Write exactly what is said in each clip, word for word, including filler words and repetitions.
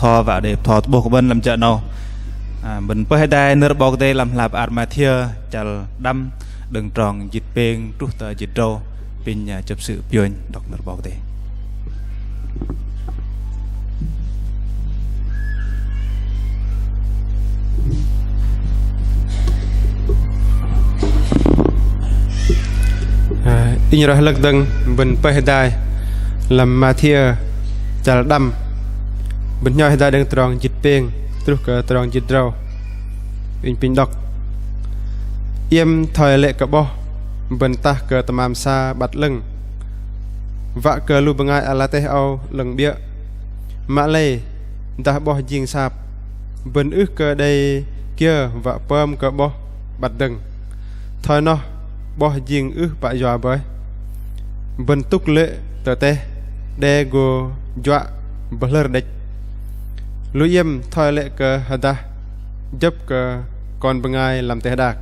bơtho wă đei bơtho tơ'bôh kơ bơ̆n lăm jơ 'nâu. Ă, bơ̆n pơih hơdai nơ̆r 'Bok Kei-Dei lăm hlap ar Mathiơ chăl đăm đơ̆ng trong jĭt pêng truh tơ jĭt drâu. Apinh chăp sư pionh đŏk nơ̆r 'Bok Kei-Dei. Ă, inh roi hơlơ̆k dơ̆ng bơ̆n pơih hơdai lăm Mathiơ chăl đăm, bơ̆n hnhoi hơdai đơ̆ng trong jĭt pêng truh kơ trong jĭt drâu. Inh apinh đŏk: Iĕm thoi lĕ kơ 'bôh bơ̆n tah kơ tơmam sa 'băt 'lơ̆ng, wă kơ lu bơngai ala teh âu 'lơ̆ng 'biơ̆. Mă lei dah 'bôh jing sap, bơ̆n ưh kơ đei kiơ wă pơm kơ 'bôh 'băt dơ̆ng. Thoi noh 'bôh jing ưh pă yua bơih. Bơ̆n tŭk lê̆ tơ teh, đe gô juă bơhlơ̆r đĕch. Lu iĕm thoi lĕ kơ hơdah jơ̆p kơ kon bơngai lăm teh đak.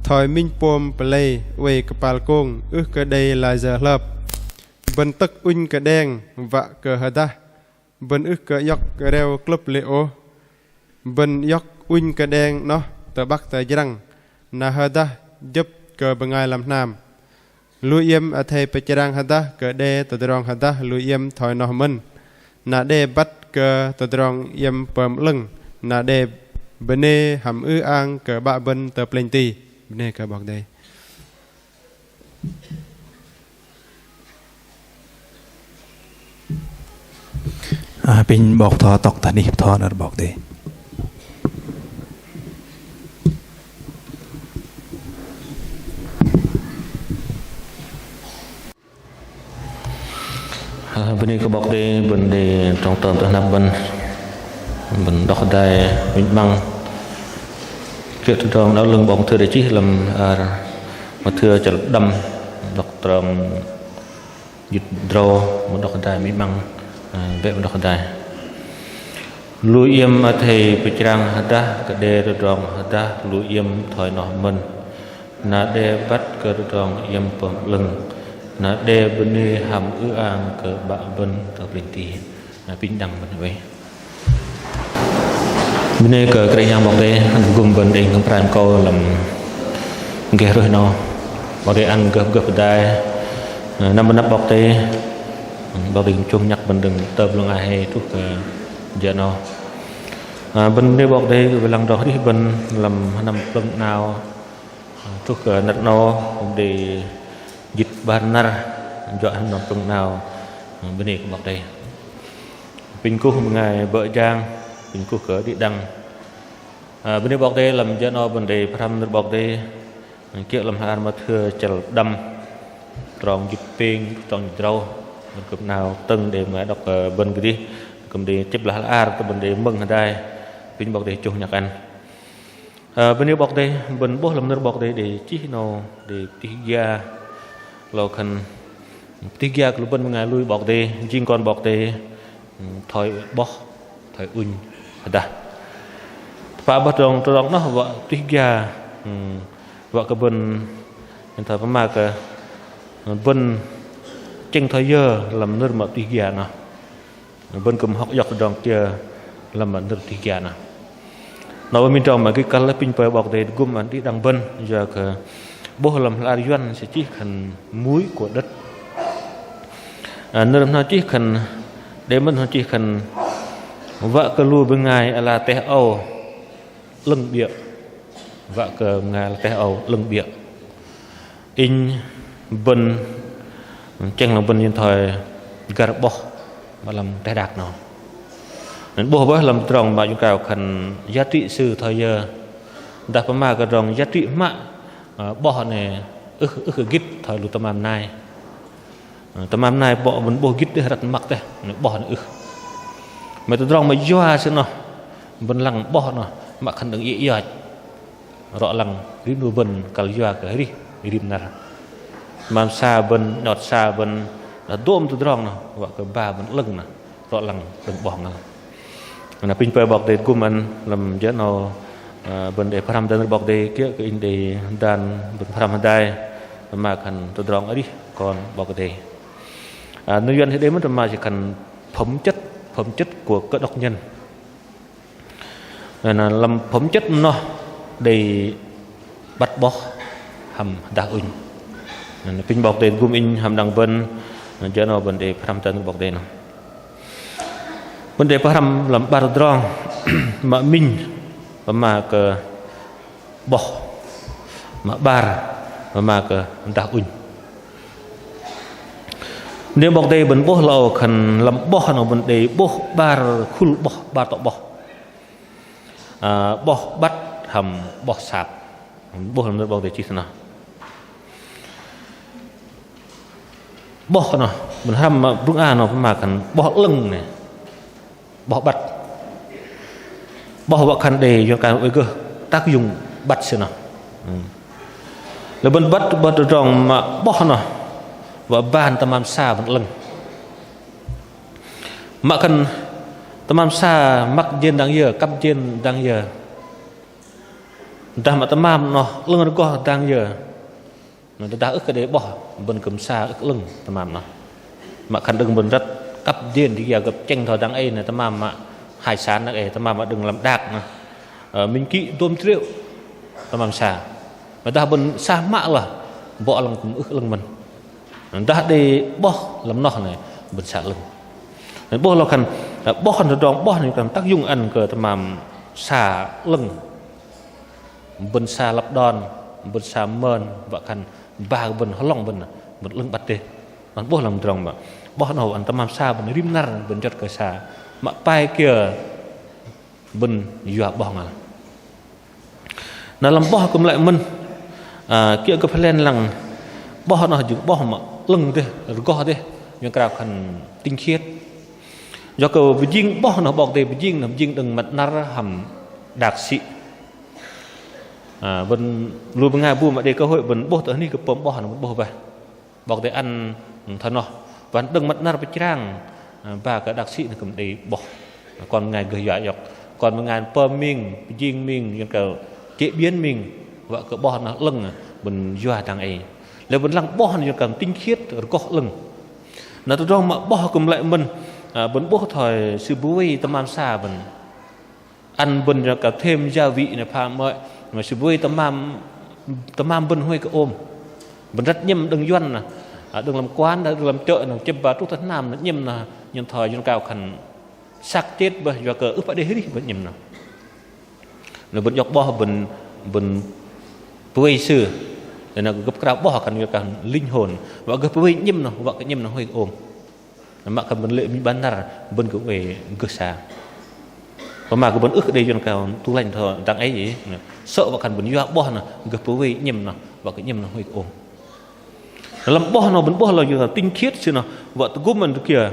Thoi minh pôm pơlei oei kơpal kông ưh kơ đei laser hlơp, bơ̆n tơ̆k ŭnh kơ đeng wă kơ hơdah, bơ̆n ưh kơ iŏk reo klơ̆p lê̆ ôh. Bơ̆n iŏk ŭnh kơ đeng 'noh tơ'băk tơ jrăng, na hơdah jơ̆p kơ bơngai lăm hnam. Lu iĕm athei pơchrang hơdah kơ đe tơdrong hơdah lu iĕm thoi noh mơ̆n, na đe băt kơ tơdrong iĕm pơm 'lơ̆ng, na đe bơnê hăm ư-ang kơ 'Bă bơ̆n tơ plĕnh ti. Bơnê kơ 'Bok Kei-Dei. Ă, apinh 'bok bơtho tŏk tơ anih bơtho nơ̆r 'Bok Kei-Dei. Ă, bơnê kơ 'Bok Kei-Dei, bơ̆n đei trong tơm tơ hnam bơ̆n, bơ̆n đŏk hơdai minh 'măng kiơ̆ tơdrong đaŏ 'lơ̆ng 'Bok Mathiơ đei chih lăm ar Mathiơ chăl đăm, đŏk trong jĭt drâu, mă đŏk hơdai minh 'măng, ă, bĕ mă đŏk hơdai. Lu iĕm athei pơchrang hơdah kơ đe tơdrong hơdah lu iĕm thoi noh mơ̆n, na đe băt kơ tơdrong iĕm pơm 'lơ̆ng, na đe bơnê hăm ư-ang kơ 'Bă bơ̆n tơ plĕnh ti. Na apinh đăng bơ̆n oei. Bơnê kơ Kră Yang 'Bok Kei-Dei, ăn tơgŭm bơ̆n đei kơ pơrai mơkâu lăm gơh rơih 'nâu. 'Bok Kei-Dei ăn gơh gơh pơdai, ă, năm bơnăp 'Bok Kei-Dei, 'Bok Kei-Dei kư̆m chông nhăk bơ̆n đơ̆ng tơm 'lơ̆ng a hei truh kơ jơ 'nâu. Ă, bơ̆n bơnê 'Bok Kei-Dei kơ wei lăng tơdrong arih bơ̆n lăm hnăm plơ̆ng 'nao, ă, truh kơ năr 'nâu, đei jĭt 'bar năr, juă hnam plơ̆ng 'nao, ă, bơnê kơ 'Bok Kei-Dei. Apinh kuh bơngai bơ̆ jang, apinh kuh kơ đĭ đăng. Ă, bơnê 'Bok Kei-Dei lăm jơ 'nâu bơ̆n đei pơhrăm nơ̆r 'Bok Kei-Dei kiơ̆ lăm hla ar Mathiơ chăl đăm, trong jĭt pêng, trong jĭt drâu. Bơ̆n kư̆m 'nao tơ̆ng đei bơngai đŏk, ă, bơ̆n kơdih, kư̆m đei chĕp lah hla ar, tơ bơ̆n đei mơ̆ng hơdai, apinh 'Bok Kei-Dei chông nhăk ăn. Ơ, bơnê 'Bok Kei-Dei, bơ̆n 'bôh lăm nơ̆r 'Bok Kei-Dei đei chih 'nâu, đei pơtih gia. Lơ khan pơtih gia kơ lu bơ̆n bơngai lui 'Bok Kei-Dei, jing kon 'Bok Kei-Dei, thoi 'bôh, thoi ŭnh hơdah. Tơpă bơih tơdrong, tơdrong 'noh wă pơtih gia, wă kơ bơ̆n, thoi pơma kơ bơ̆n chĕng thoi yơ lăm nơ̆r mă pơtih gia 'noh. Bơ̆n kư̆m hŏk iŏk tơdrong kiơ lăm nơ̆r pơtih gia 'noh. 'Noh bơih minh tơdrong mă gĭt kăl, apinh pơi 'Bok Kei-Dei tơgŭm ăn đĭ đăng bơ̆n, yua kơ 'bôh lăm hla ar Yuăn sư chih khan muối của đất. Ă, nơ̆r 'noh chih khan, đei mơ̆n 'noh chih khan wă kơ lu bơngai ala teh âu 'lơ̆ng 'biơ̆. Wă kơ bơngai ala teh âu 'lơ̆ng 'biơ̆. Inh bơ̆n chĕng lăng bơ̆n jing thoi găr 'bôh mă lăm teh đak 'noh. Nên 'bôh bơih lăm tơdrong mă jŭm krao khan giá trị sư thoi yơ. Dah pơma kơ tơdrong giá trị mă, ơ, 'bôh 'noh ưh, ưh kơ gĭt thoi lu tơmam nai. Ơ, tơmam nai bơ̆n 'bôh gĭt dêh răt măk dêh, 'noh 'bôh 'noh ưh. Mă tơdrong mă yua sư 'noh, bơ̆n lăng 'bôh 'noh, mă khan đơ̆ng iĕ ioch. Rŏ lăng rim 'nu bơ̆n kăl yua kơ arih rim năr. Tơmam sa bơ̆n, 'nhot sa bơ̆n, dah dôm tơdrong 'noh, wă kơ ba bơ̆n 'lơ̆ng 'noh, rŏ lăng đơ̆ng 'bôh ngăl. Na apinh pơi 'Bok Kei-Dei tơgŭm ăn lăm jơ 'nâu, ơ, bơ̆n đei pơhrăm nơ̆r 'Bok Kei-Dei kiơ̆ kơ inh đei dan bơ̆n pơhrăm hơdai, pơma khan tơdrong arih kon 'Bok Kei-Dei. Ơ, nơ̆r Yuăn sư đei mơ̆n pơma sư khan phẩm chất Phẩm chất của Cơ Đốc nhân. Lăm, lăm phẩm chất noh đei băt 'bôh hăm dah ŭnh. Apinh 'Bok Kei-Dei tơgŭm inh hăm đăng bơ̆n, jơ noh bơ̆n đei pơhrăm tơ 'Bok Kei-Dei noh. Bơ̆n đei pơhrăm lăm 'bar tơdrong, mă minh pơma kơ 'bôh, mă 'bar pơma kơ dah ŭnh. Đei 'Bok Kei-Dei bơ̆n 'bôh lơ âu khan lăm 'bôh noh bơ̆n đei 'bôh 'bar khul 'bôh, 'bar tŏ 'bôh. Ơ, 'bôh băt hăm 'bôh sap. 'Bôh lăm nơ̆r 'Bok Kei-Dei chih tơ noh. 'Bôh noh bơ̆n hrăm mă brŭng a noh pơma khan 'bôh 'lơ̆ng noh. 'Bôh băt. 'Bôh wă khan đei yuăn khan oei gơh tác dụng băt sư noh. Lei bơ̆n băt, bơ̆n tơdrong mă 'bôh noh wă ban tơmam sa bơ̆n 'lơ̆ng. Mă khan tơmam sa măk jên dang yơ, kăp jên dang yơ. Dah mă tơmam noh 'lơ̆ng rơgoh dang yơ. Noh tơdah ưh kơ đei 'bôh, bơ̆n kư̆m sa ưh kơ 'lơ̆ng tơmam noh. Mă khan đơ̆ng bơ̆n răt kăp jên dang yơ, gơ̆p chĕng thoi dang ei noh tơmam mă hải sản dang ei, tơmam mă đơ̆ng lăm đak noh. Ơ, minh kĭ dôm triệu tơmam sa. Mă dah bơ̆n sa mă lah, 'bôh lăng kư̆m ưh 'lơ̆ng mơ̆n. Dah đei 'bôh lăm noh noh bơ̆n sa 'lơ̆ng. 'Bôh lơ khan, ơ, 'bôh khan tơdrong 'bôh noh khan tác dụng ăn kơ tơmam sa 'lơ̆ng. Bơ̆n sa lăp đon, bơ̆n sa mơn, wă khan ba bơ̆n hlŏng bơ̆n, bơ̆n 'lơ̆ng băt dêh. Noh 'bôh lăm tơdrong mă 'bôh noh ăn tơmam sa bơ̆n rim năr bơ̆n juăt kơ sa. Mă pai kiơ bơ̆n yua 'bôh ngăl. Na lăm 'bôh kư̆m lei mơ̆n, ơ, kiơ̆ kơ pơlen lăng 'bôh noh jơ̆ng 'bôh mă 'lơ̆ng dêh, rơgoh dêh, yuăn krao khan tinh khiết. Yua kơ pơjing 'bôh noh 'Bok Kei-Dei pơjing noh pơjing đơ̆ng măt năr hăm đak sĭ. Ơ, bơ̆n lu bơngai bu mă đei cơ hội bơ̆n 'bôh tơ anih kơ pơm 'bôh noh bơ̆n 'bôh bơih. 'Bok Kei-Dei ăn thoi noh. Wă đơ̆ng măt năr pơchrang, ơ, ba kơ đak sĭ noh kư̆m đei 'bôh. Kon bơngai gơh yua iŏk. Kon bơngai pơm ming, pơjing ming, yuăn kơ chế biến ming. Wă kơ 'bôh noh 'lơ̆ng, bơ̆n yua dang ei. Lei bơ̆n lăng 'bôh noh yuăn kơ tinh khiết, rơgoh 'lơ̆ng. Na tơdrong mă 'bôh kư̆m lei mơ̆n, ơ, bơ̆n 'bôh thoi sư bơwei tơmam sa bơ̆n. Ăn bơ̆n yuăn kơ thêm gia vị noh pha mơ̆i, mă sư bơwei tơmam, tơmam bơ̆n huay kơ ôm. Bơ̆n răt 'nhĕm đơ̆ng yuăn noh, ơ, đơ̆ng lăm quán, đơ̆ng lăm chợ noh, chĕp ba truh tơ hnam noh 'nhĕm noh, nhen thoi yuăn krao khan săk chết bơih, yua kơ ưh pă đei arih bơ̆n 'nhĕm noh. Noh bơ̆n iŏk 'bôh bơ̆n, bơ̆n bơwei sư. Noh gơ̆p krao 'bôh khan yuăn kơ linh hồn. Wă gơh bơwei 'nhĕm noh, wă kơ 'nhĕm noh huay kơ ôm. Mă khan bơ̆n lê̆ minh 'bar năr, bơ̆n kư̆m oei gơh sa. Pơma kơ bơ̆n ưh kơ đei yuăn kơ tủ lạnh thoi dang ei. Sơ̆ wă khan bơ̆n yua 'bôh noh, gơh bơwei 'nhĕm noh, wă kơ 'nhĕm noh huay kơ ôm. Lăm 'bôh noh bơ̆n 'bôh lơ yuăn kơ tinh khiết sư noh, wă tơgŭm ăn tơ kiơ,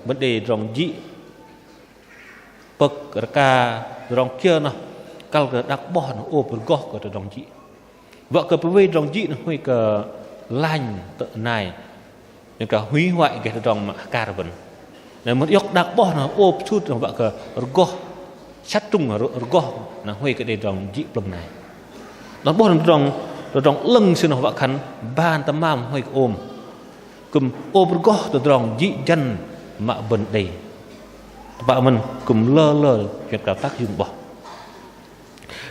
bơ̆n đei tơdrong jĭ. Pơ̆k rơka tơdrong kiơ noh, kăl kơ đak 'bôh noh ôp rơgoh kơ tơdrong jĭ. Wă kơ bơwei tơdrong jĭ noh huay kơ lanh tơ nai. Yuăn kơ hủy hoại gah tơdrong mă hơkar bơ̆n. Na mơ̆n iŏk đak 'bôh noh ôp sut noh wă kơ rơgoh. Săt trung rơ-, rơgoh noh huay kơ đei tơdrong jĭ plơ̆ng nai. Đak 'bôh noh tơdrong, tơdrong 'lơ̆ng sư noh wă khan ban tơmam huay kơ ôm. Kư̆m ôp rơgoh tơdrong jĭ jăn mă bơ̆n đei. Tơpă mơ̆n kư̆m lơ lơ yuăn kơ tác dụng 'bôh.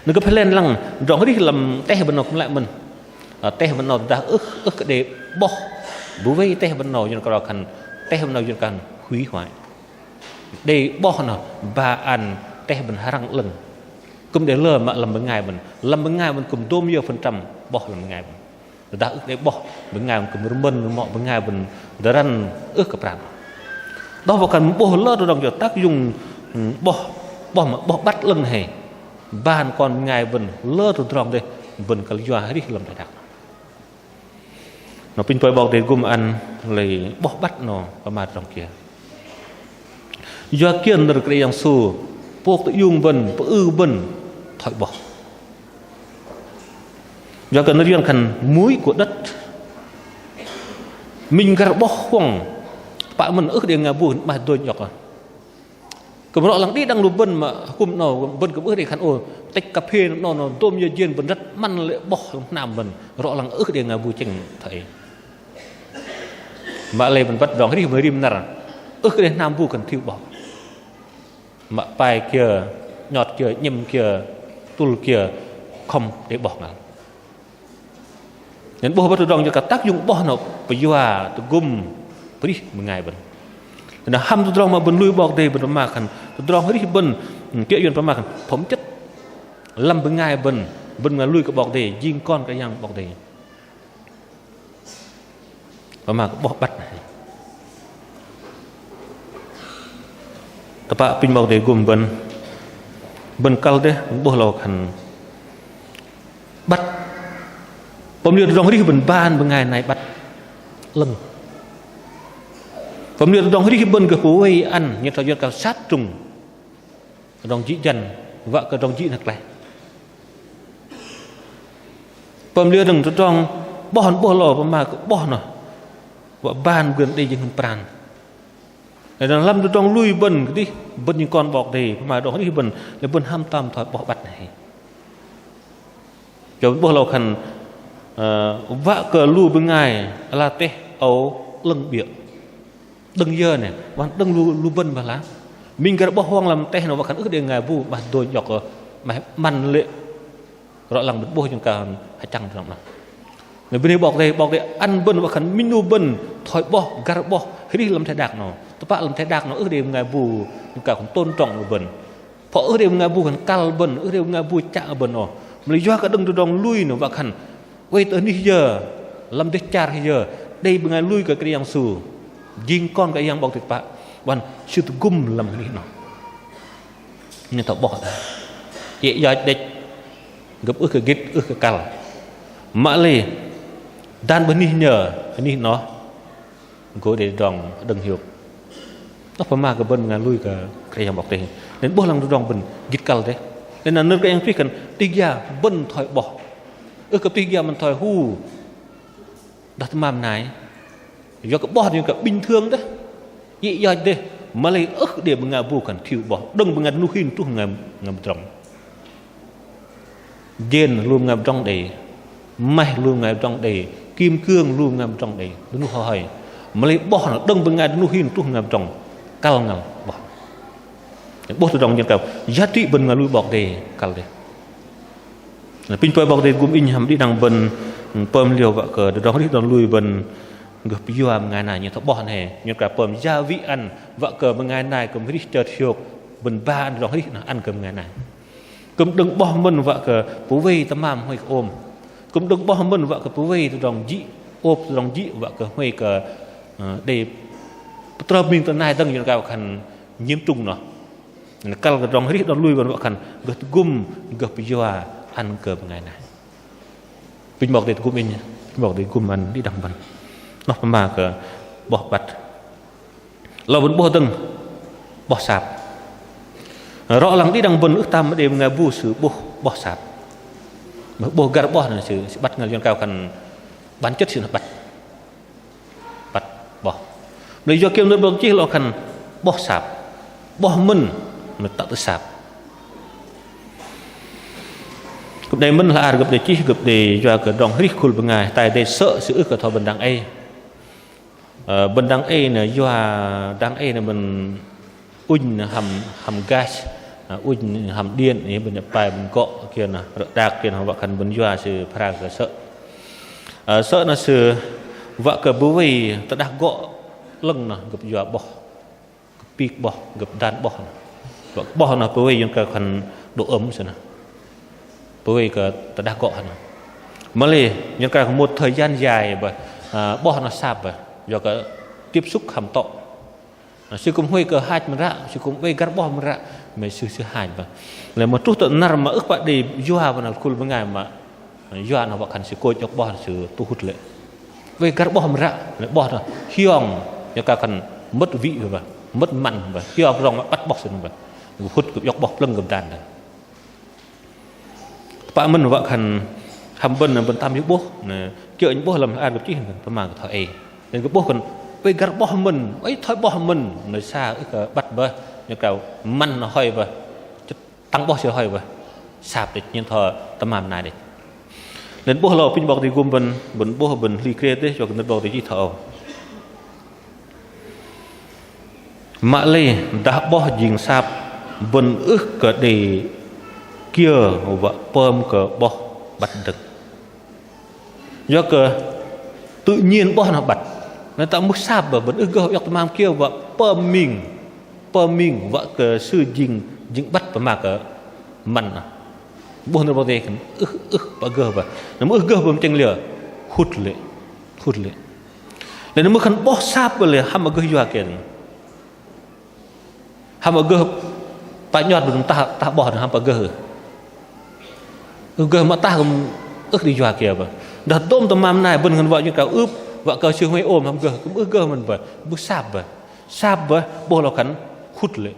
Noh gơ̆p pơlen lăng tơdrong arih lăm teh bơ̆n noh kư̆m lei mơ̆n. Ơ, teh bơ̆n noh tơdah ưh, ưh kơ đei 'bôh. Bơwei teh bơ̆n noh yuăn krao khan, teh bơ̆n noh yuăn khan hủy hoại. Đei 'bôh noh ba ăn teh bơ̆n hơrăng 'lơ̆ng. Kư̆m đei lơ mă lăm bơngai bơ̆n. Lăm bơngai bơ̆n kư̆m dôm yơ phần trăm 'bôh lăm bơngai bơ̆n. Tơdah ưh kơ đei 'bôh, bơngai bơ̆n kư̆m rơmơ̆n, rơmŏ bơngai bơ̆n dơrăn ưh kơ pran. Noh wă khan 'bôh lơ tơdrong yua tác dụng, ưm, 'bôh, 'bôh mă 'bôh băt 'lơ̆ng hei. Ban kon bơngai bơ̆n lơ tơdrong dêh, bơ̆n kăl yua arih lăm teh đak. Noh apinh pơi 'Bok Kei-Dei tơgŭm ăn lei 'bôh băt noh pơma tơdrong kiơ. Yua kiơ nơ̆r Kră Yang Yêsu pôk tơ iung bơ̆n, pơư bơ̆n thoi 'bôh. Yua kơ nơ̆r yuăn khan muối của đất. Minh găr 'bôh huŏng. Pă mơ̆n ưh đei bơngai bu 'maih dônh iŏk. Kư̆m rŏ lăng đĭ đăng lu bơ̆n mă hơkŭm 'nâu, bơ̆n kư̆m ưh đei khan ô, tĕch cà phê 'nâu, 'nâu dôm yơ jên bơ̆n răt 'măn lê̆ 'bôh lăm hnam bơ̆n, rŏ lăng ưh đei bơngai bu chĕng thoi ei. Mă lei bơ̆n băt tơdrong arih mă rim năr, ưh kơ đei hnam bu khan thiu 'bôh. Mă pai kiơ, 'nhot kiơ, 'nhĕm kiơ, tŭl kiơ, khŏm đei 'bôh ngăl. Nên 'bôh bơ̆t tơdrong jơ̆ kơ tăk jŭng 'bôh noh pơyua tơgŭm arih bơngai bơ̆n. Nên hăm tơdrong mă bơ̆n lui 'Bok Kei-Dei bơ̆n pơma khan tơdrong arih bơ̆n, kiơ̆ yuăn pơma khan phŏm chĕt lăm bơngai bơ̆n, bơ̆n bơngai lui kơ 'Bok Kei-Dei, jing kon Kră Yang 'Bok Kei-Dei. Pơma kơ 'bôh 'băt. Tơpă apinh 'Bok Kei-Dei gŭm bơ̆n, bơ̆n kăl dêh, 'bôh lơ khan 'băt. Pơm liơ tơdrong arih bơ̆n ban bơngai nai 'băt 'lơ̆ng. Pơm liơ tơdrong arih bơ̆n gơh pơwei ăn, nhen thoi yơ̆t kơ sat trŭng. Tơdrong jĭ jăn, wă kơ tơdrong jĭ năr klaih. Pơm liơ dơ̆ng tơdrong 'bôh, 'bôh lơ pơma kơ 'bôh noh. Wă ban bơ̆n đei jơhngơ̆m pran. Lei na lăm tơdrong lui bơ̆n kơdih, bơ̆n jing kon 'Bok Kei-Dei, pơma tơdrong arih bơ̆n, lei bơ̆n hăm tam thoi 'bôh 'băt noh. Jơ̆ 'bôh lơ khan, ơ, wă kơ lu bơngai ala teh âu 'lơ̆ng 'biơ̆. Đơ̆ng yơ nè, wă khan đơ̆ng lu, lu bơ̆n bơih lah. Minh gơ̆r 'bôh huăng lăm teh noh wă khan ưh đei bơngai bu, 'mah dônh iŏk, 'mah 'măn lê̆. Rŏ lăng bơ̆n 'bôh jơ̆ng kơ hơchăng tơdrong noh. Noh bơnê 'Bok Kei-Dei, 'Bok Kei-Dei ăn bơ̆n wă khan minh 'nu bơ̆n thoi 'bôh, găr 'bôh, arih lăm teh đak noh. Tơpă lăm teh đak noh ưh đei bơngai bu, jơ̆ng kơ khan tôn trọng lu bơ̆n. Pho ưh đei bơngai bu khan kăl bơ̆n, ưh đei bơngai bu chă bơ̆n ôh. Mă lei yua kơ đơ̆ng tơdrong lui noh wă khan oei tơ anih yơ, lăm dêh char yơ, đei bơngai lui kơ Kră Yang Yêsu. Jing kon Kră Yang 'Bok Kei-Dei tơpă, wă khan sư tơgŭm lăm anih noh. Nhen thoi 'bôh. Iĕ yoch đĕch, gơ̆p ưh kơ gĭt, ưh kơ kăl. Mă lei, dan bơ̆n anih nhơ, anih noh. Gô đei tơdrong đơ̆ng hiôk. Noh pơma kơ bơ̆n bơngai lui kơ Kră Yang 'Bok Kei-Dei. Nên 'bôh lăng tơdrong bơ̆n gĭt kăl dêh. Nên na nơ̆r Kră Yang Krist khan tih gia bơ̆n thoi 'bôh. Ưh kơ tih gia bơ̆n thoi hu. Dah tơmam nai. Yua kơ 'bôh dơ̆ng kơ bình thường dêh. Iĕ yoch dêh. Mă lei ưh đei bơngai bu khan thiu 'bôh. Đơ̆ng bơngai dơnuh hin truh bơngai, bơngai mơdrŏng. Jên lu bơngai mơdrŏng đei, maih lu bơngai mơdrŏng đei, kim cương lu bơngai mơdrŏng đei, dơnuh hơi hơi. Mă lei 'bôh noh đơ̆ng bơngai dơnuh hin truh bơngai mơdrŏng, kăl ngăl 'bôh. 'Bôh tơdrong jên kơ giá trị bơ̆n bơngai lui 'Bok Kei-Dei kăl dêh. Apinh pơi 'Bok Kei-Dei gŭm inh hăm đĭ đăng bơ̆n pơm liơ wă kơ tơdrong arih tơdrong lui bơ̆n gơh pơyua bơngai nai nhen thoi 'bôh nai, nhen kơ pơm gia vị ăn wă kơ bơngai nai kư̆m arih chơt hiôk, bơ̆n ba ăn tơdrong arih noh ăn kơ bơngai nai. Kư̆m đơ̆ng 'bôh mơ̆n wă kơ pơwei tơmam huay kơ ôm. Kư̆m đơ̆ng 'bôh mơ̆n wă kơ pơwei tơdrong jĭ, ôp tơdrong jĭ wă kơ huay kơ, ơ, đei pơtrơm ming tơ nai dơ̆ng yua kơ khan nhiễm trùng noh. Kăl kơ tơdrong arih tơdrong lui bơ̆n wă khan gơh tơgŭm, gơh pơyua ăn kơ bơngai nai. Apinh 'Bok Kei-Dei tơgŭm inh, apinh 'Bok Kei-Dei gŭm ăn đĭ đăng bơ̆n. Noh pơma kơ 'bôh 'băt. Lơ bơ̆n 'bôh dơ̆ng, 'bôh sap. Rŏ lăng đĭ đăng bơ̆n ưh tam đei bơngai bu sư 'bôh, 'bôh sap. 'Bôh găr 'bôh noh sư, sư 'băt ngăl yua kơ khan bản chất sư noh 'băt. 'Băt 'bôh. Mă lei yua kiơ̆ nơ̆r 'Bok chih lơ khan 'bôh sap. 'Bôh mơ̆n, mă lei tŏ tơ sap. Gơ̆p đei mơ̆n hla ar gơ̆p đei chih, gơ̆p đei yua kơ tơdrong arih khul bơngai, tai dêh sơ̆ sư ưh kơ thoi bơ̆n dang ei. Ơ, bơ̆n dang ei noh, yua dang ei noh bơ̆n ŭnh noh hăm, hăm gas, ơ, ŭnh hăm điện, ơ, bơ̆n pai bơ̆n gŏ kiơ noh, rơ̆ đak kiơ noh, wă khan bơ̆n yua sư phara kơ sơ̆. Ơ, sơ̆ noh sư wă kơ bơwei tơdah gŏ 'lơ̆ng noh gơ̆p yua 'bôh, gơ̆p pik 'bôh, gơ̆p dan 'bôh. Wă kơ 'bôh noh bơwei yua kơ khan độ ấm sư noh. Bơwei kơ tơdah gŏ noh. Mă lei, yua kơ một thời gian dài bơih, ơ, 'bôh noh sap bơih, yua kơ tiếp xúc hăm tŏ. Sư kư̆m huay kơ hach mơnră, sư kư̆m oei găr 'bôh mơnră, mă sư, sư hach bơih. Lei mă truh tơ năr mă ưh pă đei yua bơih noh khul bơngai mă yua noh wă khan sư kôch iŏk 'bôh sư tŭ hŭt lê̆. Oei găr 'bôh mơnră, lei 'bôh noh hiong, yua kơ khan mất vị bơih, mất mặn bơih, hiong tơdrong mă 'băt 'bôh sư noh bơih. Gơ̆p hŭt gơ̆p iŏk 'bôh plơ̆ng gơ̆p dan dơ̆ng. Tơpă mơ̆n wă khan hăm bơ̆n, bơ̆n tam yua 'bôh, na, kiơ̆ inh 'bôh lăm hla ar gơ̆p chih, pơma kơ thoi ei. Lei gơ̆p 'bôh khan, oei găr 'bôh mơ̆n, oei thoi 'bôh mơ̆n, na sa ưh kơ 'băt bơih, yua kơ măn noh hơi bơih, tăng 'bôh sư hơi bơih, sap đĕch, nhen thoi tơmam nai đĕch. Lei 'bôh lơ apinh 'Bok Kei-Dei gŭm bơ̆n, bơ̆n 'bôh bơ̆n hli krê dêh, yua kơ nơ̆r 'Bok Kei-Dei chih thoi âu. Mă lei dah 'bôh jing sap, Bơ̆n ưh kơ đei kiơ wă pơm kơ 'boh băt dơ̆ng. Yua kơ tự nhiên 'boh noh băt. Na tơdah mưh sap bơih, bơ̆n ưh gơh iŏk tơmam kiơ wă pơm ming, pơm ming wă kơ sư jing, jing băt pơma kơ măn noh. 'Bôh nơ̆r 'Bok Kei-Dei khan ưh, ưh pă gơh bơih. Na mưh ưh gơh bơih mă chĕng liơ? Hŭt lê̆, hŭt lê̆. Lei na mưh khan 'boh sap bơih lei hăm mă gơh yua kiơ? Hăm mă gơh pă 'nhot bơ̆n tah, tah 'boh noh hăm pă gơh. Ưh gơh mă tah kư̆m ưh đei yua kiơ bơih. Dah dôm tơmam nai bơ̆n khan wă jing kơ ưp, wă kơ sư huay ôm hăm gơh, kư̆m ưh gơh mơ̆n bơih, mưh sap bơih. Sap bơih, 'bôh lơ khan hŭt lê̆.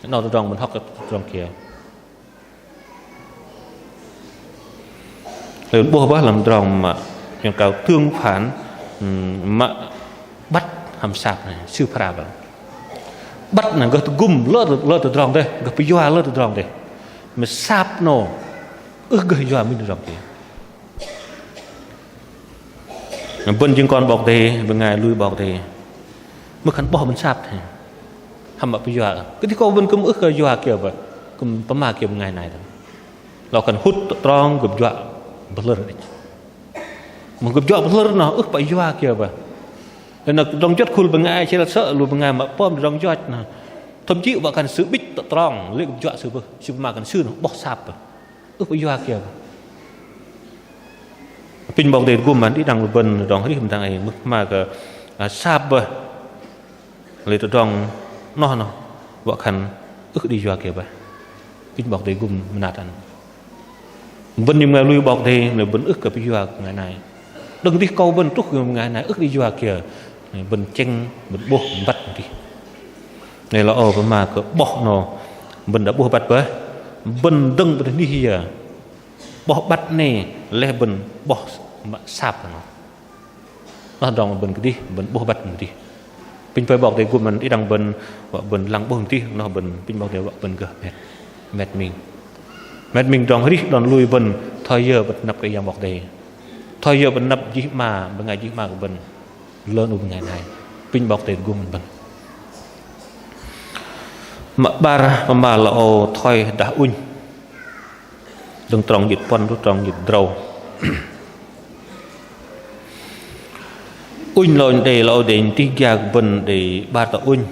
'Nâu tơdrong bơ̆n hŏk tơdrong kiơ. Lei 'bôh bơih lăm tơdrong mă, yuan krao tương phản, ừm, mă băt hăm sap noh, sư phara bơih. Băt noh gơh tơgŭm lơ, lơ tơdrong dêh, gơh pơyua lơ tơdrong dêh. Mă sap noh, ưh gơh yua minh tơdrong dêh. Bơ̆n jing kon 'Bok Kei-Dei, bơngai lui 'Bok Kei-Dei. Mưh khan 'boh bơ̆n sap thoi hăm mă pơyua. Kơdih kâu bơ̆n kư̆m ưh kơ yua kiơ bơih, kư̆m pơma kiơ bơngai nai dơ̆ng. Lơ khan hŭt tơdrong gơ̆p juă bơhlơ̆r đĕch. Mưh gơ̆p juă bơhlơ̆r noh ưh pă yua kiơ bơih. Lei na tơdrong juăt khul bơngai sel sơ̆ lu bơngai mă pơm tơdrong yoch noh. Thậm chí wă khan sư 'bĭch tơdrong lê̆ gơ̆p juă sư bơih, sư pơma khan sư noh 'boh sap bơih. Ưh pă yua kiơ. Apinh 'Bok Kei-Dei tơgŭm ăn đĭ đăng lu bơ̆n tơdrong arih mă dang ei mưh pơma kơ, a, sap bơih. Lei tơdrong noh noh wă khan ưh đei yua kiơ bơih. Apinh 'Bok Kei-Dei tơgŭm mơnat ăn. Bơ̆n jing bơngai lui 'Bok Kei-Dei, lei bơ̆n ưh kơ pơyua bơngai nai. Đơ̆ng dih kâu bơ̆n truh kơ bơngai nai ưh đei yua kiơ. Bơ̆n chĕng, bơ̆n 'bôh, băt dih. Lei lơ âu pơma kơ 'boh noh bơ̆n dah 'bôh băt bơih. Bơ̆n dơ̆ng bơ̆n anih yơ. 'Boh băt noh lei bơ̆n 'boh mă sap noh. Noh tơdrong bơ̆n kơdih, bơ̆n 'bôh băt mă dih. Apinh pơi 'Bok Kei-Dei tơgŭm ăn đĭ đăng bơ̆n, wă bơ̆n lăng 'bôh mă dih, noh bơ̆n apinh 'Bok Kei-Dei wă bơ̆n gơh met, met ming. Met ming tơdrong arih đon lui bơ̆n, thoi yơ bơ̆n tơnăp kơ Yang 'Bok Kei-Dei. Thoi yơ bơ̆n tơnăp jĭ hma, bơngai jĭ hma kơ bơ̆n. Lơ 'nu bơngai nai. Apinh 'Bok Kei-Dei tơgŭm ăn bơ̆n. Mă 'bar pơma lơ âu thoi dah ŭnh. Đơ̆ng trong jĭt puăn truh trong jĭt drâu. Ŭnh lơ âu đei, lơ âu đei tih gia kơ bơ̆n đei 'bar tơ ŭnh.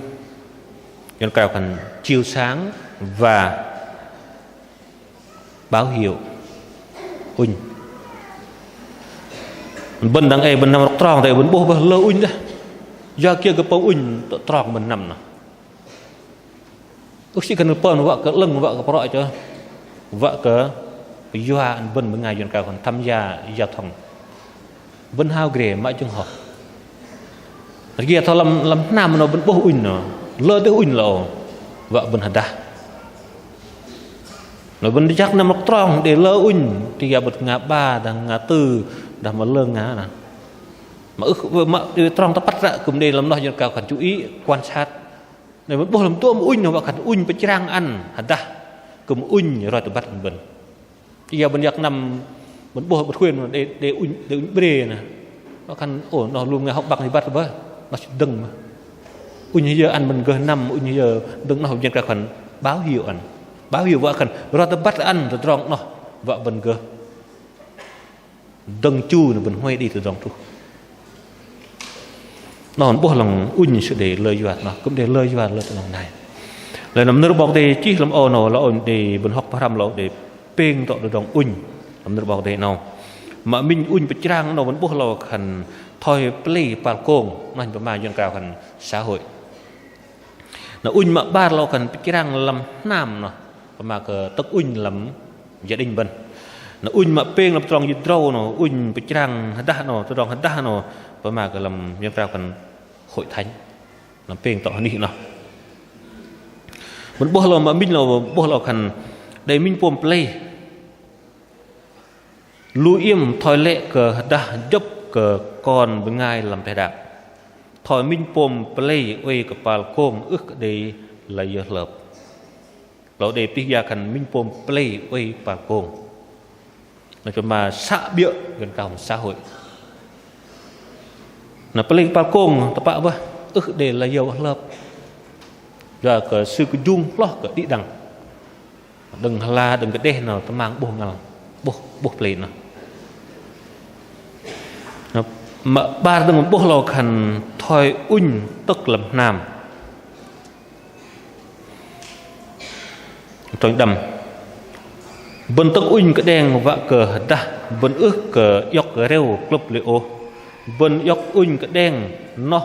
Yuan krao khan chiếu sáng và báo hiệu. Ŭnh. Bơ̆n dang ei bơ̆n năm rŏk trong dang ei bơ̆n 'bôh bơih lơ ŭnh dêh. Yua kiơ kơ pơm ŭnh tơ trong bơ̆n năm noh. Ưh sĭ kơ nơ̆r pơm wă kơ 'lơ̆ng wă kơ prŏ chơ. Wă kơ yua ăn bơ̆n bơngai yuan krao khan tham gia giao thông. Bơ̆n hao gre mă jơ̆ng hŏ. Rơgê thoi lăm, lăm hnam noh bơ̆n 'bôh ŭnh noh. Lơ dêh ŭnh lơ âu. Wă bơ̆n hơdah. Noh bơ̆n jăk năm rŏk trong đei lơ ŭnh. Tih gia bơ̆t ngă 'ba dah ngă tư dah mă lơ ngă noh. Mă ưh, mă trong tơpăt ră kư̆m đei lăm noh yuan krao khan chú ý, quan sát. Noh bơ̆n 'bôh lăm tôm ŭnh noh wă khan ŭnh pơchrang ăn hơdah kư̆m ŭnh roi tơbăt bơ̆n. Tih gia bơ̆n yak năm bơ̆n 'bôh bơ̆t khuyên đei, đei ŭnh, đei ŭnh bre noh. Wă khan ô noh lu bơngai hŏk băk noh băt bơih, noh sĭ dơ̆ng mơh. Ŭnh hơyơ ăn bơ̆n gơh năm, ŭnh hơyơ dơ̆ng noh yuan krao khan báo hiệu ăn. Báo hiệu wă khan roi tơbăt ăn tơdrong noh wă bơ̆n gơh dơ̆ng chu noh bơ̆n huay đei tơdrong truh. Noh 'bôh lăng ŭnh sư đei lơ yua noh, kư̆m đei lơ yua lơ tơdrong nai. Lei năm nơ̆r 'Bok Kei-Dei chih lăm âu noh, lơ âu đei bơ̆n hŏk pơhrăm lơ âu đei pêng tŏ tơdrong ŭnh. Năm nơ̆r 'Bok Kei-Dei noh. Mă minh ŭnh pơchrang noh bơ̆n 'bôh lơ âu khan thoi pơlei kơpal kông, noh pơma yuan krao khan xã hội. Noh ŭnh mă 'bar lơ âu khan pơchrang lăm hnam noh, pơma kơ tơ̆k ŭnh lăm gia đình bơ̆n. Noh ŭnh mă pêng lăm trong jĭt drâu noh, ŭnh pơchrang hơdah noh, tơdrong hơdah noh, pơma kơ lăm yuan krao khan hội thánh. Lăm pêng tŏ hơnih noh. Bơ̆n 'bôh lơ âu mă minh lơ âu, 'bôh lơ âu khan đei minh pôm pơlei. Lu iĕm thoi lĕ kơ hơdah jŏp kơ kon bơngai lăm teh đak. Thoi minh pôm pơlei oei kơpal kông ưh kơ đei layơ hlơp. Lơ âu đei tih gia khan minh pôm pơlei oei kơpal kông. Noh pơma xã biơ̆, yuan krao xã hội. Noh pơlei kơpal kông tơpă bơih ưh đei layơ hlơp. Yua kơ sư kơjung hloh kơ đĭ đăng. Đơ̆ng hơla đơ̆ng kơdeh noh tơmang 'bôh ngăl, 'bôh, 'bôh pơlei noh. Mă 'bar dơ̆ng 'bôh lơ khan thoi ŭnh tơ̆k lăm hnam. Trong đăm. Bơ̆n tơ̆k ŭnh kơđeng wă kơ hơdah bơ̆n ưh kơ iŏk reo klơ̆p lê̆ ôh. Bơ̆n iŏk ŭnh kơđeng noh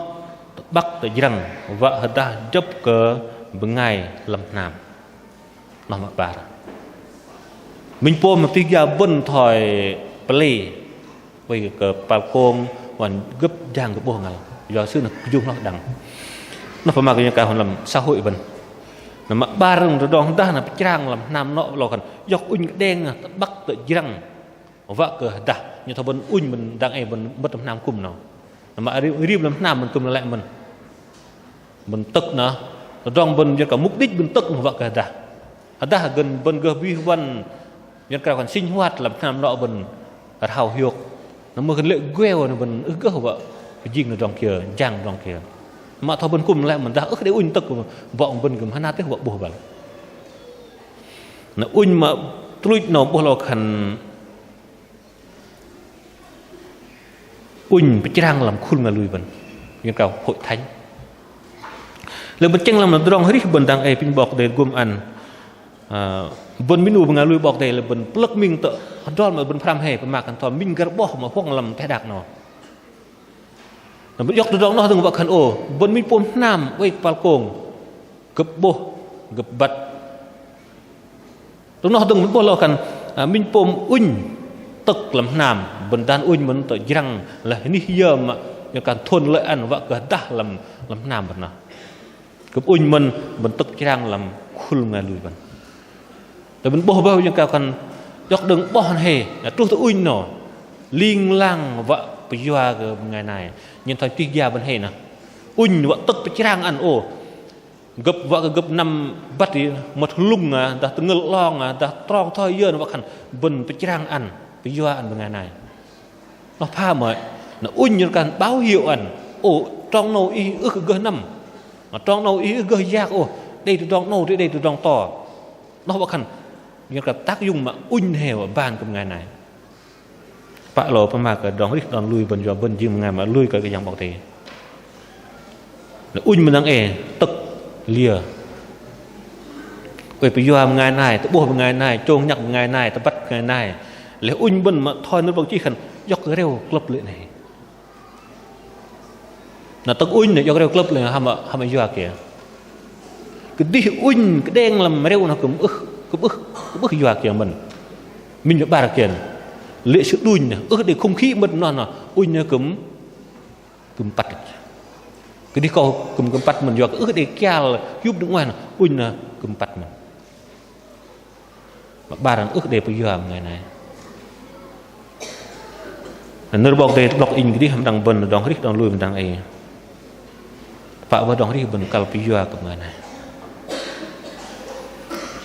tơ'băk tơjrăng wă hơdah jơ̆p kơ bơngai lăm hnam. Noh mă 'bar. Minh pôm mă tih gia bơ̆n thoi pơlei. Oei kơ kơpal kông, wă gơ̆p jang kơ 'bôh ngăl. Yua sư noh kơjung hloh đăng. Noh pơma kơ yang kơ hôn lăm xã hội bơ̆n. Na mă 'bar rơ̆ng tơdrong hơdah na pơchrang lăm hnam noh lơ khan. Iŏk ŭnh kơđeng na tơ'băk tơjrăng. Wă kơ hơdah. Nhen thoi bơ̆n ŭnh bơ̆n dang ei bơ̆n mơ̆t lăm hnam kŭm noh. Na mă rim, rim lăm hnam bơ̆n kŭm lĕ mơ̆n. Bơ̆n tơ̆k noh, tơdrong bơ̆n jơ̆ kơ mục đích bơ̆n tơ̆k noh wă kơ hơdah. Hơdah gơ̆n bơ̆n gơh wih wăn, jơ̆ kơ khan sinh hoạt lăm hnam noh bơ̆n rơhao hiôk. Na mưh khan lê̆ gueo noh bơ̆n ưh gơh wă pơjing tơdrong kiơ, jang tơdrong kiơ. Mă thoi bơ̆n kŭm lĕ mơ̆n dah ưh đei ŭnh tơ̆k, bŏ bơ̆n kư̆m hơnat teh wă 'bôh băl. Na ŭnh mă tuch noh 'bôh lơ khan ŭnh pơchrang lăm khul bơngai lui bơ̆n. Jơ̆ kơ hội thánh. Lê̆ bơ̆n chĕng lăm tơdrong arih bơ̆n dang ei apinh 'Bok Kei-Dei tơgŭm ăn. Ơ, bơ̆n minh 'nu bơngai lui 'Bok Kei-Dei lê̆ bơ̆n plơ̆k minh tơ hơdrol mă bơ̆n pơhrăm hei pơma khan thoi minh găr 'bôh mă huŏng lăm teh đak noh. Na bơ̆n iŏk tơdrong noh dơ̆ng wă khan ô, bơ̆n minh pôm hnam oei kơpal kông. Gơ̆p 'bôh, gơ̆p băt. Tơdrong noh dơ̆ng bơ̆n 'bôh lơ khan, ơ, minh pôm ŭnh tơ̆k lăm hnam, bơ̆n dan ŭnh mơ̆n tơjrăng lĕ hơnih yơ mă, jơ̆ kơ thôn lê̆ ăn wă kơ hơdah lăm, lăm hnam bơ̆n noh. Gơ̆p ŭnh mơ̆n, bơ̆n tơ̆k pơchrang lăm khul bơngai lui bơ̆n. Tơ bơ̆n 'bôh bơih jơ̆ kơ khan, iŏk dơ̆ng 'bôh hei, na truh tơ ŭnh noh, ling lang wă pơyua kơ bơngai nai. Nhen thoi tih gia bơ̆n hei noh. Ŭnh wă tơ̆k pơchrang ăn ô. Gơ̆p wă kơ gơ̆p năm băt mơ̆t hơlŭng, ơ, dah tơngơ̆l 'long, ơ, dah trong thoi yơ noh wă khan bơ̆n pơchrang ăn, pơyua ăn bơngai nai. Noh pha mơ̆i, na ŭnh jơ̆ kơ khan báo hiệu ăn, ô, trong 'nâu ih ưh kơ gơh năm, trong 'nâu ih ưh gơh yak, ô, đei tơdrong 'nâu, đei tơdrong to. Noh wă khan, jơ̆ kơ khan tác dụng mă ŭnh hei wă ban kơ bơngai nai. Pă lơ pơma kơ tơdrong arih đon lui bơ̆n yua bơ̆n jing bơngai mă lui kơ Kră Yang 'Bok Kei-Dei. Lê̆ ŭnh mơ̆n dang ei tơ̆k liơ. Oei pơyua bơngai nai, tơ'bôh bơngai nai, chông nhăk bơngai nai, tơbăt bơngai nai. Lê̆ ŭnh bơ̆n mă thoi nơ̆r 'Bok chih khan iŏk reo klơ̆p lê̆ noh. Na tơ̆k ŭnh noh iŏk reo klơ̆p lê̆ noh hăm mă, hăm mă yua kiơ. Kơdih ŭnh kơđeng lăm reo noh kư̆m ưh, kư̆m ưh, kư̆m ưh yua kiơ mơ̆n. Minh mă 'bar kiơ. Lê̆ sư đunh noh, ưh đei không khí mơ̆n noh noh, ŭnh noh kư̆m, kư̆m păt. Kơdih kơ kư̆m, kư̆m păt mơ̆n yua kơ ưh đei kial hiup đơ̆ng 'nguaih noh, ŭnh noh kư̆m păt mơ̆n. Mă 'bar ưh đei pơyua bơngai nai. Nơ̆r 'Bok Kei-Dei tơ'blŏk inh kơdih hăm đăng bơ̆n, tơdrong arih đon lui bơ̆n dang ei. Pă wă tơdrong arih bơ̆n kăl pơyua kơ bơngai nai.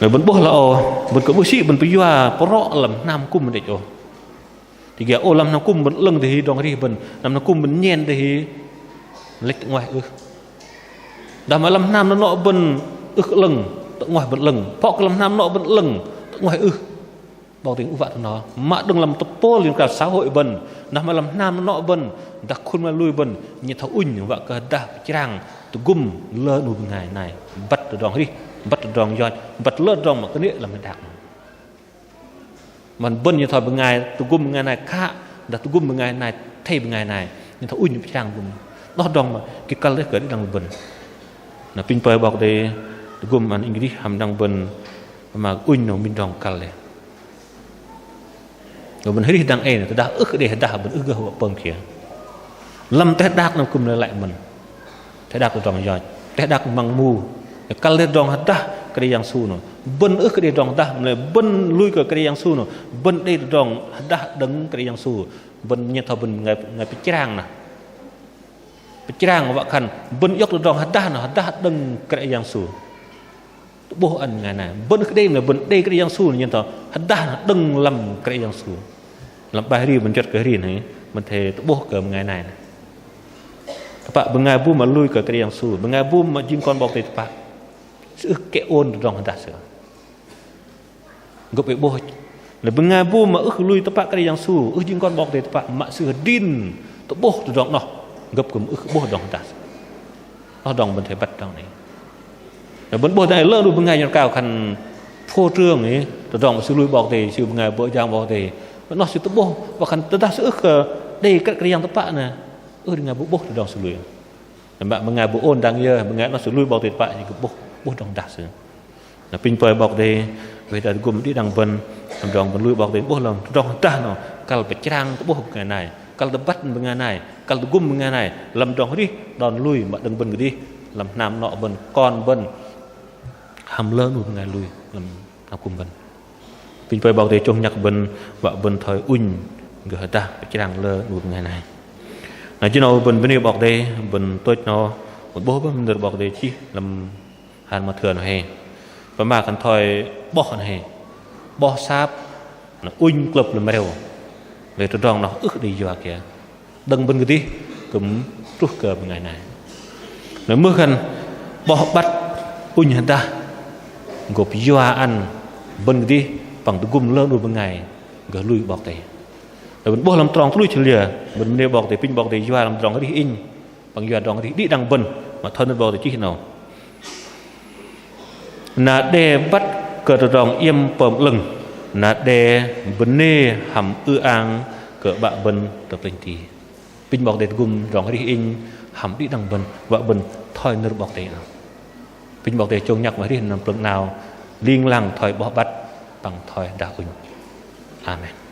Bơ̆n 'bôh lơ ô, bơ̆n kơ 'bôh sĭ bơ̆n pơyua pơrŏ lăm hnam kŭm đĕch ô. Tih gia ô lăm hnam kŭm bơ̆n 'lơ̆ng dêh hi tơdrong arih bơ̆n, lăm hnam kŭm bơ̆n nhen dêh hi lĕch tơ 'nguaih ưh. Dah mă lăm hnam noh bơ̆n ưh kơ 'lơ̆ng, tơ 'nguaih bơ̆n 'lơ̆ng. Pŏk kơ lăm hnam noh bơ̆n 'lơ̆ng, tơ 'nguaih ưh. 'Bok Kei-Dei ưh wă tơ noh. Mă đơ̆ng lăm tơpôl jơ̆ kơ xã hội bơ̆n, dah mă lăm hnam noh bơ̆n, dah khul bơngai lui bơ̆n, nhen thoi ŭnh wă kơ hơdah pơchrang tơgŭm lơ 'nu bơngai nai. Băt tơdrong arih, băt tơdrong yoch, băt lơ tơdrong mă kơnê̆ lăm teh đak noh. Mă bơ̆n nhen thoi bơngai, tơgŭm bơngai nai khă, dah tơgŭm bơngai nai, athei bơngai nai. Nhen thoi ŭnh pơchrang tơgŭm. Noh tơdrong mă, kơ kăl dêh kơ đĭ đăng bơ̆n. Na apinh pơi 'Bok Kei-Dei, tơgŭm ăn inh kơdih hăm đăng bơ̆n, mă ŭnh noh minh tơdrong kăl dêh. Bơ̆n arih dang ei, tơdah ưh kơ đei hơdah bơ̆n ưh gơh wă pơm kiơ. Lăm teh đak noh kư̆m lei lăi mơ̆n. Teh đak tơdrong yoch. Teh đak măng mu. Kăl dêh tơdrong hơdah Kră Yang Yêsu noh. Bơ̆n ưh kơ đei tơdrong hơdah, mă lei bơ̆n lui kơ Kră Yang Yêsu noh. Bơ̆n đei tơdrong hơdah đơ̆ng Kră Yang Yêsu. Bơ̆n nhen thoi bơ̆n bơngai, bơngai pơchrang noh. Pơchrang wă khan bơ̆n iŏk tơdrong hơdah noh, hơdah đơ̆ng Kră Yang Yêsu. Tơ'bôh ăn bơngai nai. Bơ̆n ưh kơ đei, mă lei bơ̆n đei Kră Yang Yêsu nhen thoi hơdah noh đơ̆ng lăm Kră Yang Yêsu. Lăm 'bai hơri bơ̆n juăt kơ hơri noh, bơ̆n athei tơ'bôh kơ bơngai nai. Tơpă bơngai bu mă lui kơ Kră Yang Yêsu, bơngai bu mă jing kon 'Bok Kei-Dei tơpă. Sư ưh kơ ôn tơdrong hơdah sư. Gơ̆p oei 'bôh. Lei bơngai bu mă ưh lui tơpă kơ Kră Yang Yêsu, ưh jing kon 'Bok Kei-Dei tơpă, mă sư hơdrin tơ'bôh tơdrong 'noh, gơ̆p kư̆m ưh kơ 'bôh tơdrong hơdah sư. 'Noh tơdrong bơ̆n athei băt tơdrong ei. Lei bơ̆n 'bôh dang ei lơ 'nu bơngai jơ̆ rơkao khan phô trương ei, tơdrong mă sư lui 'Bok Kei-Dei, sư bơngai bơ̆ jang 'Bok Kei-Dei. 'Noh sư tơ'bôh, wă khan tơdah sư ưh kơ đei Kră Yang tơpă noh, ưh đei bơngai bu 'bôh tơdrong sư lui. Mă bơngai bu ôn dang yơ, bơngai 'noh sư lui 'Bok Kei-Dei tơpă, sư kư̆m 'bôh, 'bôh tơdrong hơdah sư. Na apinh pơi 'Bok Kei-Dei, wă tơgŭm đĭ đăng bơ̆n, lăm tơdrong bơ̆n lui 'Bok Kei-Dei 'bôh lăng tơdrong hơdah noh, kăl pơchrang tơ'bôh bơngai nai, kăl tơbăt bơngai nai, kăl tơgŭm bơngai nai, lăm tơdrong arih đon lui mă đơ̆ng bơ̆n kơdih, lăm hnam 'nŏ bơ̆n, kon bơ̆n, hăm lơ 'nu bơngai lui, lăm hnam kư̆m bơ̆n. Apinh pơi 'Bok Kei-Dei chông nhăk bơ̆n, wă bơ̆n thoi ŭnh gơh hơdah pơchrang lơ 'nu bơngai nai. Na jơ 'nâu bơ̆n bơnê 'Bok Kei-Dei, bơ̆n tôch 'nâu, bơ̆n 'bôh bơih nơ̆r 'Bok Kei-Dei chih lăm hla Mathơ 'nâu hei. Pơma khan thoi 'boh 'nâu hei. 'Boh sap, na ŭnh klơ̆p lăm mreo. Lei tơdrong 'noh ưh đei yua kiơ. Đơ̆ng bơ̆n kơdih, kư̆m truh kơ bơngai nai. Na mưh khan 'boh băt ŭnh hơdah, gơ̆p yua ăn bơ̆n kơdih, păng tơgŭm lơ 'nu bơngai gơh lui 'Bok Kei-Dei. Lei bơ̆n 'bôh lăm trong tơluch hơlia, bơ̆n bơnê 'Bok Kei-Dei, apinh 'Bok Kei-Dei yua lăm tơdrong arih inh, păng yua tơdrong arih đĭ đăng bơ̆n, mă thoi nơ̆r 'Bok Kei-Dei chih 'nâu. Na đe băt kơ tơdrong iĕm pơm 'lơ̆ng, na đe bơnê hăm ư-ang kơ 'Bă bơ̆n tơ plĕnh ti. Apinh 'Bok Kei-Dei tơgŭm tơdrong arih inh hăm đĭ đăng bơ̆n, wă bơ̆n thoi nơ̆r 'Bok Kei-Dei 'nâu. Apinh 'Bok Kei-Dei chông nhăk mă arih năm plơ̆ng 'nao, ling lang thoi 'boh băt, păng thoi hơdah ŭnh. Amen.